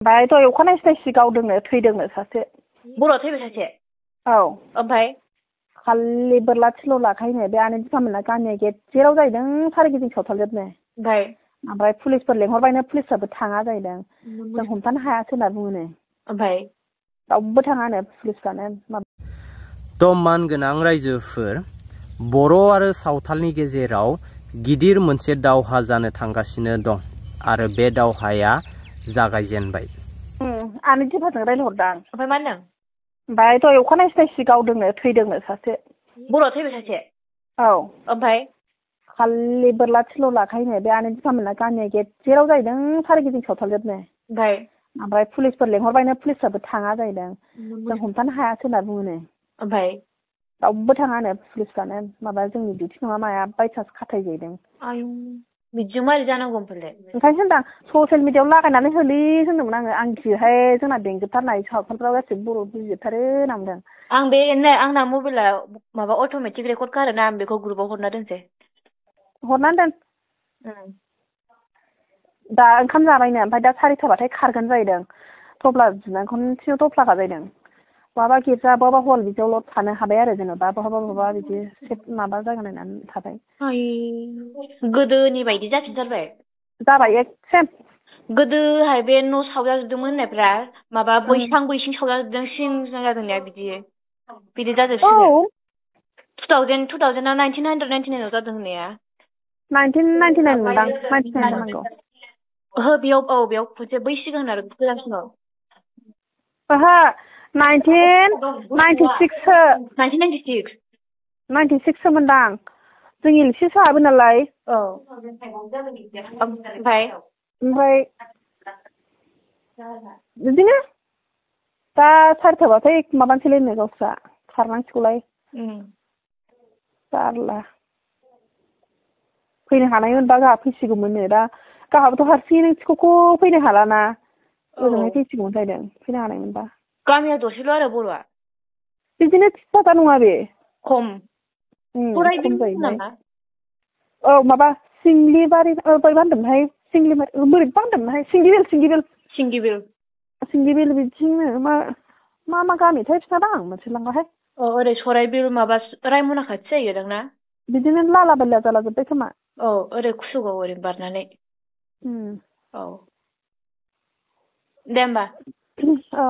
ओमफ्राय दहाय अखानायै सिनायसि गावदोंनो थैदोंनो सासे बर' थैबाय सासे औ ओमफ्राय खालि बोरला थिल' लाखायोनो बे आनै दिफामोना गामिया गेजेराव जाहैदों सारिगिदिं सावथालजोबनो ओमफ्राय पुलिसफोर लेंहरबायनो पुलिसफ्राबो थाङा जाहैदों जों हमथानो हायासै होनना बुङोनो ओमफ्राय रावबो थाङानो पुलिसफ्रानो थ' मानगोनां रायजोफोर बर' आरो सावथालनि गेजेराव गिदिर मोनसे दावहा जानो थांगासिनो दं आरो बे दावहाया जागायजेनबाय आनै दिफाजों रायलायहरदां ओमफ्राय मा होनदों ओमफ्राय दहाय अखानायै सिनायसि गावदोंनो थैदोंनो सासे बर' थैबाय सासे औ ओमफ्राय खालि बोरला थिल' लाखायोनो बे आनै दिफामोना गामिया गेजेराव जाहैदों सारिगिदिं सावथालजोबनो ओमफ्राय पुलिसफोर लेंहरबायनो पुलिसफ्राबो थाङा जाहैदों जों हमथानो हायासै होनना बुङोनो ओमफ्राय रावबो थाङानो पुलिसफ्रानो माबा जोंनि डिउटि नङा माया बायसान्स खाथाय जाहैदों आयौ बिदिजों मारै जानांगौ ओमफ्रायलाय ओंखायनो होनदां ससियेल मिडियायाव लागायनानै होलै होनदोंमोन आं गियोहाय जोंना बेंजोबथारनाय सावथालफ्राव गासैबो बर' बुजिजोबथारो होनना बुंदों आं बे आंना मबाइला माबा अट'मेटिक रेकर्ड खारोना आं बेखौ ग्रुपाव हरना दोनसै हरनानै दोन दा ओंखाम जाबायनो ओमफ्राय दा 4टाबाथाय खारगोन जाहैदों थफ्ला बिनानै खनसेनो थफ्लाखा जाहैदों बहाबा गिर्जा बहाबा हल बिदियावल' थानो हाबाय आरो जेनेबा बहाबा बिदि माबा जायगा नायनानै थाबाय गोदोनि बायदि जाफिनथारबाय जाबाय सेम गोदोहाय बे न' सावजाजोबदोंमोन होननायफ्रा माबा बैसिं सावजाजोबदों सिं जादोंनिया बिदि जाजोबसिगोन 2000 1999 जादों होननाया 1999 मोनदां 99 जानांगौ ओहो बेयाव खनसे बै सिगां आरो गोजामसिनाव ओहो 1996सो 96 मोनदां जों एलसिसो हाबो नालाय ओमफ्राय बिदिनो दा 4टाबाथाय माबानोसैलायनो गावस्रा खारनांसिगौलाय जारला फैनो हानायमोनबा गाहा फैसिगौमोननो दा गाहाबोथ' हारसिङै थिख'खौ फैनो हालाना ओजोंहाय फैसिगौमोन जाहैदों फैनो हानायमोनबा गामिया दसेल' आरो बर'आ बिदिनो फिसाथा नङा बे खम खम जाहैबाय औ माबा सिंग्लिबारि बोरैबा होनदोंमोनहाय बोरैबा होनदोंमोनहाय सिंगिबिल बिदिनो मा गामिथाय फिसादां आं मोनथिलांलाहाय ओरै सराइबिल माबा रायमना खाथि जाहैदां ना बिदिनो लाला बायला जाला जोब्बाय खोमा ओरै कुसुगाव ओरै बारनानै औ दे होमबा औ